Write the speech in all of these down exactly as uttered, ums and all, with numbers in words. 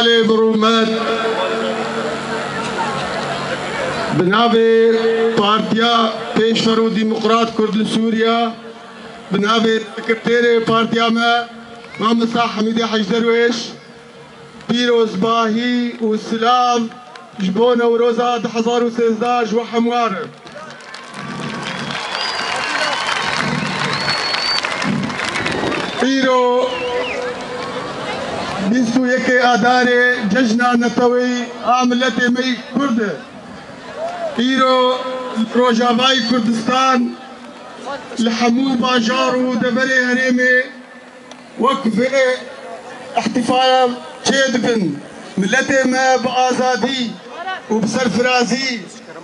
Bi rûmet, bi navê Partiya Pêşverû Demokrat Kurd li Sûriya, bi navê sekreterê partiya me, Mamosta Hemîdê Hec Derwêş, pîrozbahî û silav ji bo Newroza du hezar û sêzdeh ji we hemû re. Îro bîst û yekê Adarê cejna neteweyî a miletê me yî Kurd e. Îro li Rojavayê Kurdistan li hemû bajar û deverê herêmê wek vê îhtîfala çêdibin. Miletê me bi azadî û bi serfirazî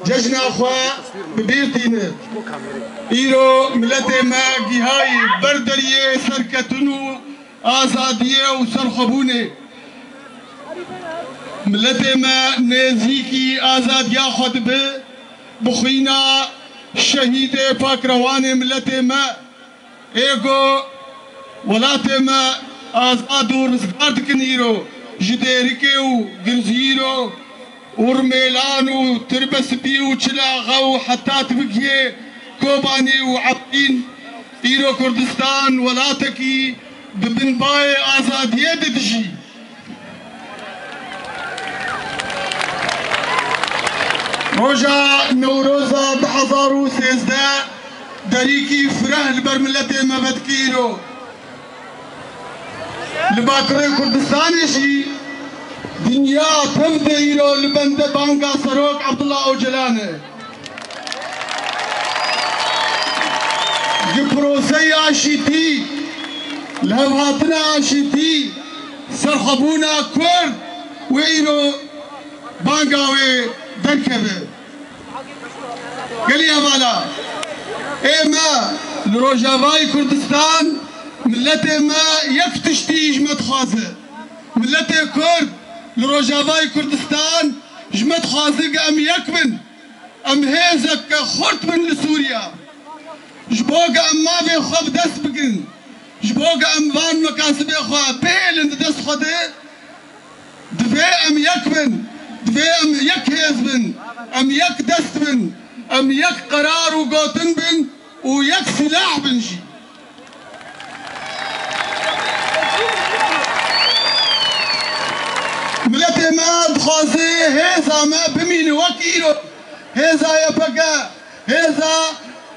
cejna xwe bi bîr tîne. Îro miletê me gihayî ber deriyê serketin û azadiyê û serxwebûnê. Miletê me nêzîkî azadiya xwe dibe, bi xwîna şehîdê pakrewanê miletê me. Ê ku welatê me azad û rizgar dikin îro, ji Dêrikê û Girzîro û Rmêlan û Tirbespî û Çila Xew heta tu bigihê Kobanê û Efrîn, îro Kurdistan welatekî di bin bayê azadiyê de dijî. Roja Newroza du hezar û sêzdeh derîkî fireh li ber miletê me vedikî îro. Li Bakurê Kurdistanê jî dinya tev de îro li bende banga Serok Abdullah Ocalan e. Ji proseya aşîtî, lihevhatina aşîtî, serxwebûna Kurd wê îro banga wê derkeve. Gelî hevala, ê me li Rojavayê Kurdistan, miletê me yek tiştî ji me dixwaze. Miletê Kurd li Rojavayê Kurdistan ji me dixwaze ku em yek bin. Em hêzeke xurt bin li Sûriya. Ji bo ku em mafê xwe bi dest bikin, ji bo ku em van mekasibê xwe bihêlin di dest xwe de, divê em yek bin, divê em yek hêz bin, em yek dest bin, em yek qerar û gotin bin û yek sîlah bin jî. Miletê me dixwaze hêza me bimîne wek îro. Hêza Y P G, hêza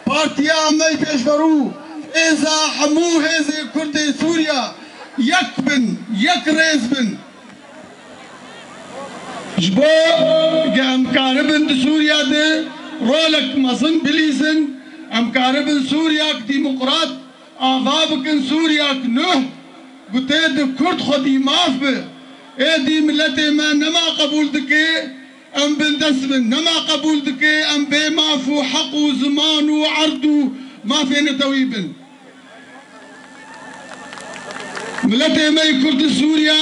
Partiya me yî Pêşverû, hêza hemû hêzên Kurdê Sûriya yek bin, yek rêz bin. Ji bo ge em karibin di Sûriya de rolek mezin bilîzin, em karibin Sûriyek demokrat ava bikin, Sûriyek nuh, ku tê de Kurd xwedî maf bi. Êdî miletê me nema qebûl dike, em bindest bin, nema qebûl dike, em bê maf û heq û ziman û erd û mafê netewî bin. Miletê me yê Kurd li Sûriya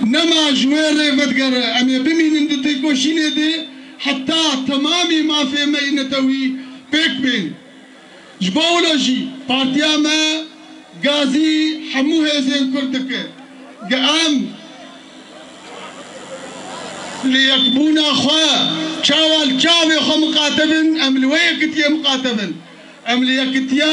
nema ji wê rê vedigere. Em ê bimînin di têkoşînê de heta temamî mafê me yê netewî pêk bên. Ji bo wilo jî partiya me gazî hemû hêzên Kurd dike. Ge em li yekbûna xwe çawa li çavê xwe miqate bin, em li wê yekitiyê miqate bin. Em li yekitiya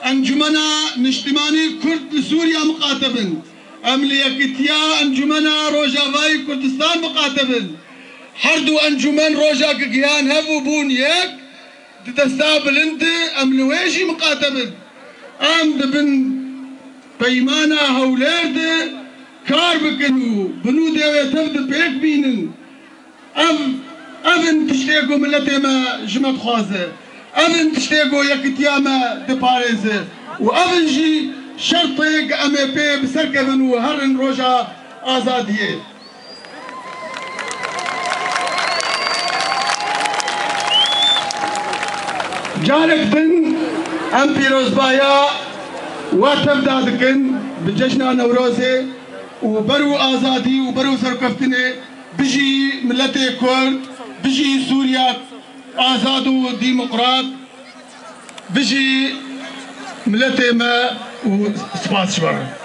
Encumena Niştimanî Kurd li Sûriya miqate bin. Em li yekitiya Encumena Rojavayî Kurdistan miqate bin. Her du encûmen rojek gihan hev û bûn yek, di desta bilind de em li wê jî miqate bin. Em di bin peymana Hewlêr de kar bikin û binû dê wê tev de pêk bînin. Ev, ev in tiştê ku miletê me ji me dixwaze. Ev in tiştê ku yekitiya me diparêze. Û ev in jî şertê ku em ê pê bi ser kevin û herin roja azadiyê. Carek din em pîrozbaya we tev da dikin bi cejna Newrozê û ber û azadî û ber û serkeftinê. Bijî miletê Kurd, bijî Sûriya azad û demokrat, bijî miletê me û spas ji we re.